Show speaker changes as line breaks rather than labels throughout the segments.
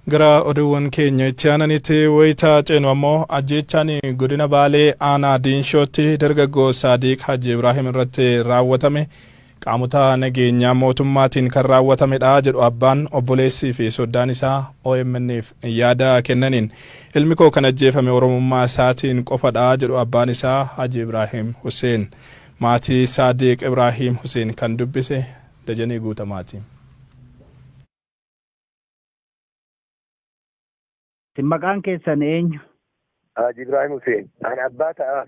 Gara oduuwwan keenya itti aananitti wayitaa ceenu ammoo, ajjeechaan godina Baalee aanaa Diinshootti dargaggoo Saadiq Haji Ibraahim irratti raawwatame qaamota nageenyaa mootummaatiin kan raawwatamedha jedhu abbaan, obboleessii fi soddaan isaa OMN'f yaada kennaniin. Ilmi koo kan ajjeefame Oromummaa isaatiin qofadha jedhu abbaan isaa Haji Ibraahim Hussein. Maatii Saadiq Ibraahim Hussein kan dubbise Dajanee Guutamaati.
Maqaan keessan eenyu?
Haji Ibrahim Hussein. Ani abbaa ta'aa.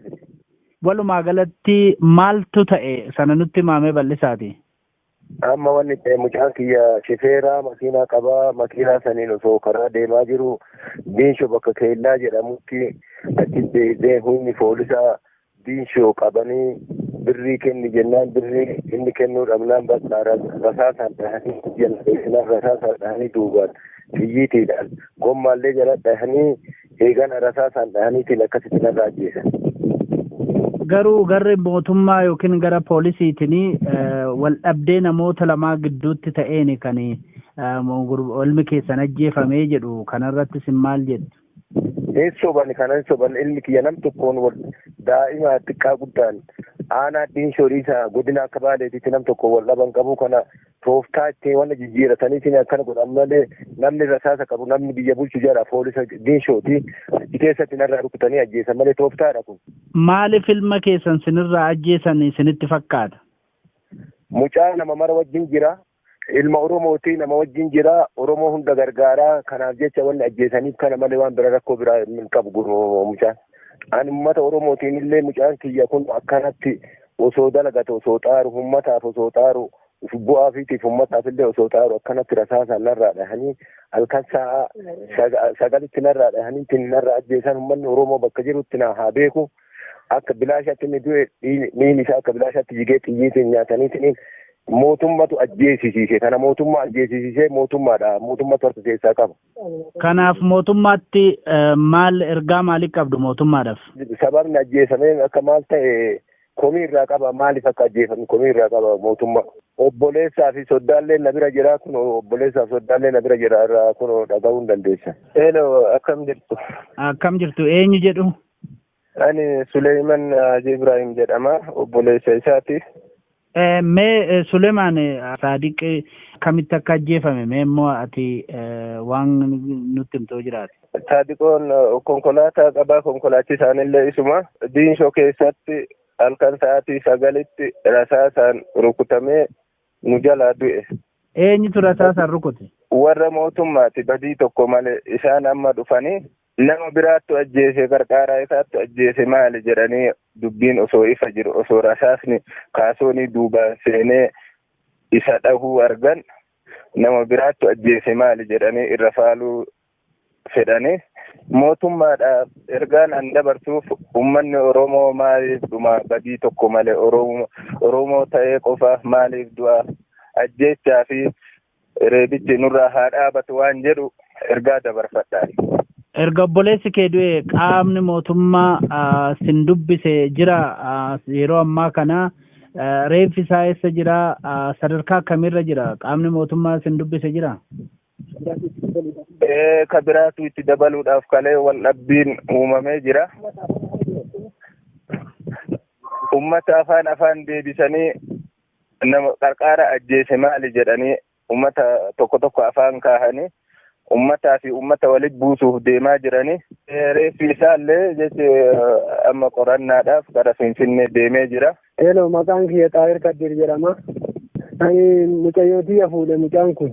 Walumaa galatti maaltu ta'e sana nutti himaamee bal'isaati.
Amma wanni ta'e, mucaan kiyya shifeeraa makiinaa qabaa. Makiinaa saniin osoo karaa deemaa jiru, Diinshoo bakka Keellaa jedhamutti achi deemee, humni poolisaa Diinshoo qabanii, birrii kenni jennaan, birrii inni kennuu dhabnaan, bakka rasaasaan dhahanii, jala rasaasaan dhahanii, duubaan xiyyiitiidhaan gommaallee jala dhahanii, eegana rasaasaan dhahaniitiin akkasitti narraa ajjeesan.
Garuu garri mootummaa yookiin gara poolisiitiin wal dhabdee namoota lamaa gidduutti ta'een kan ilmi keessan ajjeefamee jedhu, kanarratti isin maal jettu?
Hin soban, kana hin soban. Ilmi kiyya nam tokkoon wal, daa'ima xiqqaa guddaan, aanaa Diinshoo dhiisaa, godina akka Baaleetitti nam tokko wal dhaban qabu. Kana tooftaa ittiin wanna jijjiirataniitiin akkana godhan malee, namni rasaasa qabu, namni biyya bulchu jara poolisa Diinshooti. Achi keessatti narraa rukutanii ajjeesan malee, tooftaadha kun.
Maaliif ilma keessan sinirraa ajjeesan isinitti fakkaata?
Mucaa nama mara wajjin jira. Ilma Oromooti, nama wajjin jira. Oromoo hunda gargaaraa. Kanaaf jecha wanni ajjeesaniif kana malee, waan bira rakkoo biraa hin qabu mucaan. Ani uummata Oromootiin illee, mucaan kiyya kun akkanatti osoo dalagate, osoo xaaru, uummataaf osoo xaaru, bu'aa ofiitiif uummataaf illee osoo xaaru, akkanatti rasaasaan narraa dhahanii, halkan sa'a 9tti narraa dhahanii narraa ajjeesan. Uummanni Oromoo bakka jirutti naa haa beeku. Akka bilaashatti inni du'e, dhiigni isaa akka bilaashatti jigee, xiyyiitiin nyaataniitiin mootummatu ajjeesisiise. Kana mootummaa ajjeesisiisee, mootummaadha, mootummatu harka keessaa qaba.
Kanaaf mootummaatti maal, ergaa maalii qabdu mootummaadhaaf?
Sababni ajjeefamee akka maal ta'e komii irraa qaba. Maaliif akka ajjeefame komii irraa qaba mootummaa. Obboleessaa fi soddaallee na bira jira. Kun obboleessaa fi soddaallee na bira jira, irraa kun dhaga'uu hin dandeessa.
Hello, akkam jirtu?
Akkam jirtu? Eenyu jedhu?
Ani Suleeman Haji Ibrahim jedhama. Obboleessa isaati.
Mee Suleeman, Saadiq kamitti akka ajjeefame mee immoo ati waan nutti himtoo jiraate.
Saadiqoon konkolaataa qabaa, konkolaachisaan illee isuma. Diinshoo keessatti halkan sa'aatii 9tti rasaasaan rukutamee nu jalaa du'e.
Eenyutu rasaasaan rukute?
Warra mootummaati, badii tokko malee. Isaan amma dhufanii nama biraattu ajjeese, qarqaaraa isaattu ajjeese maali jedhanii, dubbiin osoo ifa jiru, osoo rasaasni kaasoonii duubaan seenee isa dhahuu argan, nama biraattu ajjeese maali jedhanii irra faaluu fedhanii. Mootummaadhaaf ergaan an dabarsuuf, uummanni Oromoo maaliif dhuma badii tokko malee? Oromoo ta'ee qofa maaliif du'a? Ajjeechaa fi reebichi nurraa haa dhaabatu waan jedhu ergaa dabarfadhaan.
Erga obboleessi kee du'e qaamni mootummaa sin dubbise jira? Yeroo ammaa kana reeffi isaa eessa jira? Sadarkaa akkamiirra jira? Qaamni mootummaa sin dubbise jira?
Ka biraatu itti dabaluudhaaf, kalee wal dhabbiin uumamee jira. Ummata afaan afaan deebisanii, nama qarqaara ajjeese maali jedhanii, ummata tokko tokko afaan kaahanii, ummataa fi ummata walitti buusuuf deemaa jiranii. Reeffi isaallee jechi amma qorannaadhaaf gara Finfinnee deemee jira.
Hello, maqaan kiyya Xaahir Kaddir jedhama. Ani mucayyoo tiyya fuudhe mucaan kun.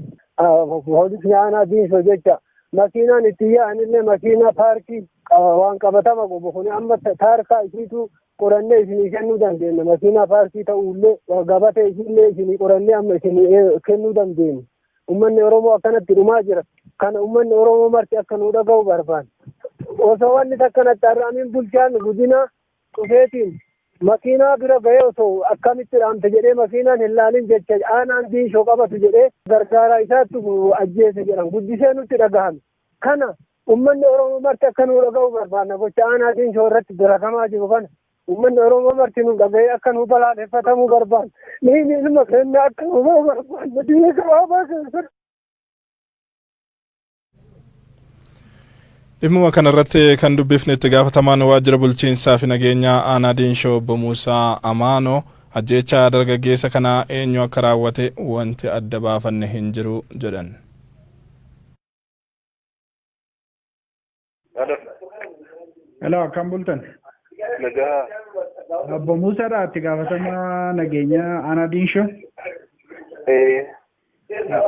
Poolisni aanaa Diinshoo jecha makiinaan itti yaa'anillee makiinaa paarkii waan qabatama qabu kun amma taarkaa isiitu qorannee isinii kennuu dandeenya. Makiinaa paarkii ta'uullee, gabatee isiillee isinii qorannee amma isinii kennuu dandeenya. Uummanni Oromoo akkanatti dhumaa jira. Kana uummanni Oromoo marti akka nu dhaga'u barbaanna. Osoo wanni takkanatti har'aamiin bulchaan godina dhufeetiin makiinaa bira ga'ee, osoo akkamitti dhaamte jedhee makiinaan hin laalin jecha aanaan Diinshoo qabatu jedhee, gargaaraa isaatti ajjeese jedhan guddisee nutti dhagahame. Kana uummanni Oromoo marti akka nu dhaga'u barbaanna. Gocha aanaa Diinshoo irratti dalagamaa jiru kana uummanni Oromoo marti nu dhaga'ee akka nu balaaleffatamuu barbaanna. Dhiigni ilma keenya akka nu ba'u barbaanna. Biyya gabaabaa keessatti.
Dhimmuma kanarratti kan dubbifne itti gaafatamaan waajjira bulchiinsaa fi nageenyaa aanaa Diinshoo obbo Muusaa Amaanoo ajjeechaa dargaggeessa kanaa eenyu akka raawwate wanti adda baafanne hin jiru jedhan.
Hello, akkam bultan?
Nagaa.
Obbo Muusaadha itti gaafatamaa nageenyaa aanaa Diinshoo.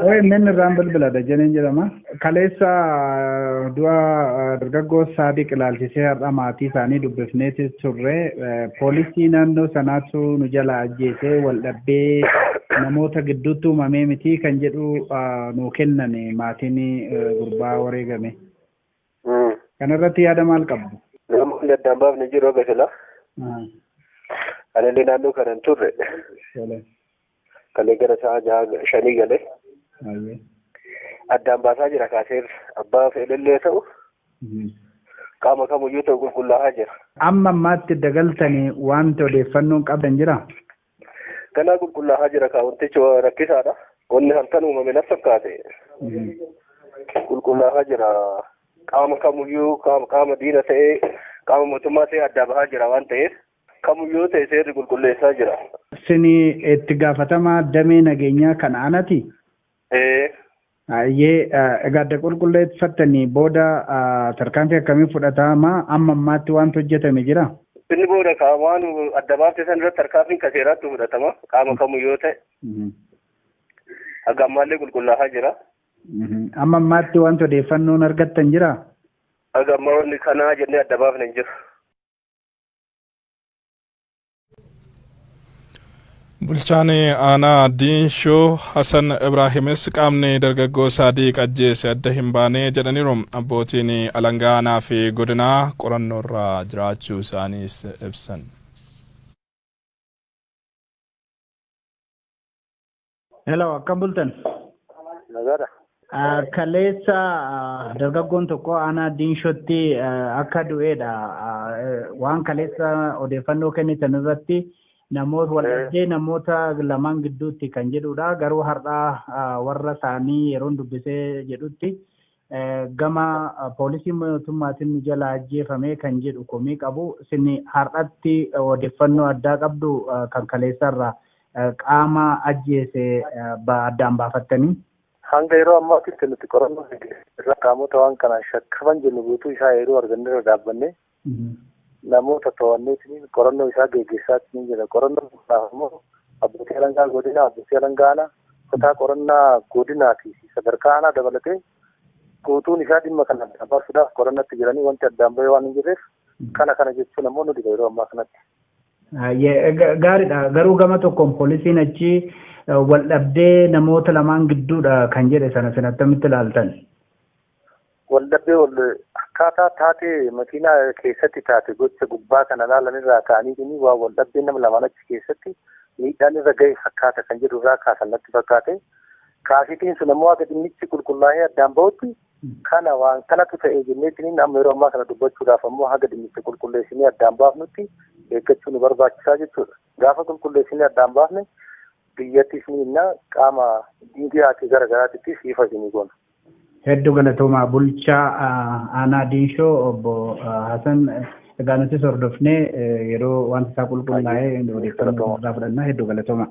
OMN irraan bilbila Dajaneen jedhama. Kaleessa du'a dargaggoo Saadiq ilaalchisee har'a maatii isaanii dubbifnee turre. Poolisii naannoo sanaatu nu jala ajjeesee wal dhabdee namoota gidduutti uumamee miti kan jedhu nuu kennan maatiin gurbaa wareegame. Kanarratti yaada maal qabdu?
Namoonni addaan baafne jiru aga sila. Anillee naannoo kana hin turre. Kalee gara sa'a 6, 5 galee. Addaan baasaa jira kaaseerra. Abbaa fedhallee ta'u qaama kamiyyuu ta'u qulqullaa'aa jira.
Amma ammaatti dagaltanii wanti odeeffannoon qabdan jira?
Ganaa qulqullaa'aa jira kaa wantichi rakkisaadha. Wanni halkan uumame na fakkaate. Qulqullaa'aa jira. Qaama kamiyyuu qaama diina ta'ee qaama mootummaa ta'ee adda bahaa jira waan ta'eef kamiyyuu ta'e seerri qulqulleessaa jira.
Isin itti gaafatamaa damee nageenyaa kan aanati?
Ee.
Ayyee, egaa adda qulqulleeffattanii booda tarkaanfii akkamii fudhatama? Amma ammaatti wanti hojjetame jira?
Inni booda waan adda baafte san irratti tarkaanfiin kan seeraatti fudhatama qaama kamiyyuu ta'e. Haga ammaallee qulqullaa'aa jira.
Amma ammaatti wanti odeeffannoon argattan jira?
Haga ammaa wanni kanaa jennee adda baafne hin jiru.
Bulchaan aanaa Diinshoo Hasan Ibraahimis qaamni dargaggoo Saadiq ajjeese adda hin baane jedhaniiru. Abbootiin alangaa aanaa fi godinaa qorannoorra jiraachuu isaaniis ibsan.
Hello, akkam bultan?
Nagaadha.
Kaleessa dargaggoon tokko aanaa Diinshootti akka du'eedha. Waan kaleessa odeeffannoo kennitan irratti namoota wal namoota lamaan gidduutti kan jedhudha. Garuu har'a warra isaanii yeroon dubbisee jedhutti gama poolisii mootummaatiin nu jala ajjeefame kan jedhu komii qabu. Isin har'atti odeeffannoo addaa qabdu kan kaleessarraa qaama ajjeese addaan baafattanii?
Hanga yeroo ammaatitti nuti qorannoo irra qaamota waan kanaan shakkaman jennu guutuu isaa yeroo arganne irra dhaabbanne namoota to'anneetiin qorannoo isaa geggeessaa jira. Qorannoo kanaaf immoo abbootii alangaa godinaa, abbootii alangaa aanaa, kutaa qorannaa godinaa fi sadarkaa aanaa dabalatee guutuun isaa dhimma kana addaan baasuudhaaf qorannatti jiranii wanti addaan bahee waan hin jirreef kana kana jechuun ammoo nu dhiba yeroo ammaa kanatti.
Gaariidha. Garuu gama tokkoon poolisiin achi wal dhabdee namoota lamaan gidduudha kan jedhe sana sin attamitti ilaaltan?
Wal dhabdee wal akkaataa taatee makiinaa keessatti taate gocha gubbaa kana ilaalan irraa ka'anii waa wal dhabdee nama lamaan achi keessatti miidhaan irra gahe fakkaata kan jedhu irraa kaasan natti fakkaate. Kaasitiin sun ammoo akka dhimmichi qulqullaa'ee addaan bahutti kana waan kanatu ta'e jenneetiin amma yeroo ammaa kana dubbachuudhaaf ammoo haga dhimmicha qulqulleessinee addaan baafnutti eeggachuu nu barbaachisaa jechuudha. Gaafa qulqulleessinee addaan baafne biyyattis ni hinna qaama miidiyaatii gara garaatittis ifa isinii goona.
Hedduu galatoomaa bulchaa aanaa Diinshoo obbo Hasan, egaa nutis hordofnee yeroo wanti isaa qulqullaa'ee odeeffannoo irraa fudhannaa, hedduu galatoomaa.